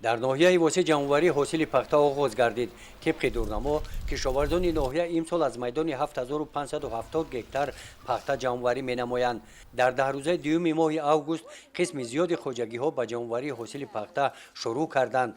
Дар ноҳияи Восеъ ҷамъоварии ҳосили пахта оғоз гардид. Тибқи дурнамо, кишоварзони ноҳия имсол аз майдони 7570 гектар пахта ҷамъоварӣ менамоянд. Дар 10 рӯзаи дуюми моҳи август қисми зиёди хоҷагиҳо ба ҷамъоварии ҳосили пахта шурӯъ карданд.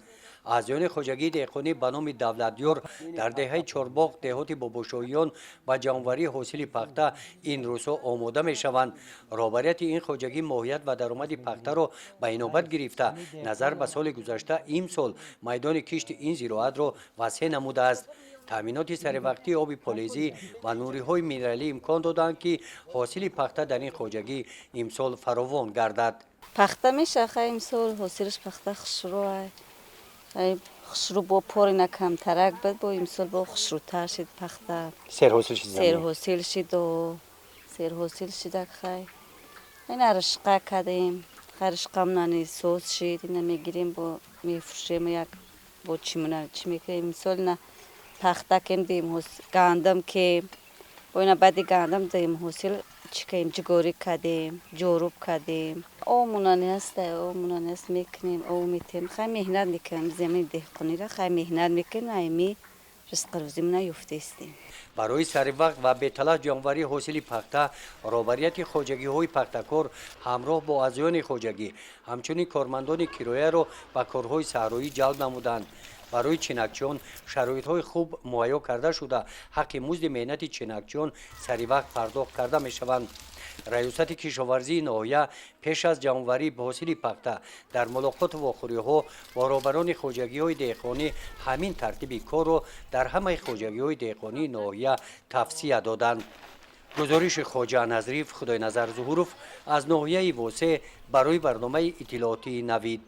Аъзоёни хоҷагии деҳқонӣ ба номи Давлатёр дар деҳаи Чорбоғ, деҳоти Бобошоҳиён, ба ҷамъоварии ҳосили пахта ин рӯзҳо омода мешаванд. Роҳбарияти ин хоҷагӣ моҳият ва даромади пахтаро ба инобат гирифта, назар ба соли гузашта имсол майдони кишти ин зироатро васеъ намудааст. Таъминоти саривақтии оби полезӣ ва нуриҳои минералӣ имкон доданд, ки ҳосили пахта дар ин хоҷагӣ имсол фаровон гардад. Пахта меша, хай, имсол ҳосилаш пахта хушрӯ, хушрӯ. Бо порина камтарак буд, бо имсол бо хушрӯтар шид пахта. Серҳосил шид. Серҳосил шиду серҳосил шидак. Хай, ина ришқа кардем, хай, ришқамнани соз шид. Ина мегирем, бо мефурӯшем, як бо чимона чӣ мекунем. Имсол ина пахта кем, дим гандум кем, бо ина баъди гандум дим ҳосил чӣ кардем, ҷугорӣ кардем, ҷоруб кардем. Обмонани ҳаста, обмонани ҳаст, мекунем, об метем. Хай, меҳнат мекунем, замини деҳқониро, хай, меҳнат мекунем, айми ризқу рӯзимона ёфтаистем. Барои саривақт ва беталаф ҷамъоварии ҳосили пахта роҳбарияти хоҷагиҳои пахтакор ҳамроҳ бо аъзоёни хоҷагӣ ҳамчунин кормандони кирояро ба корҳои саҳроӣ ҷалб намуданд. Барои чинакчиён шароитҳои хуб муҳайё карда шуда, ҳаққи музди меҳнати чинакчиён саривақт пардохт карда мешаванд. Раёсати кишоварзии ноҳия пеш аз ҷамъоварии ҳосили пахта дар мулоқоту вохӯриҳо бо роҳбарони хоҷагиҳои деҳқонӣ ҳамин тартиби корро дар ҳамаи хоҷагиҳои деҳқонии ноҳия тавсия доданд. Гузориши Хоҷа Назриф, Худойназар Зуҳуров аз ноҳияи Восеъ барои барномаи иттилоотии «Навид».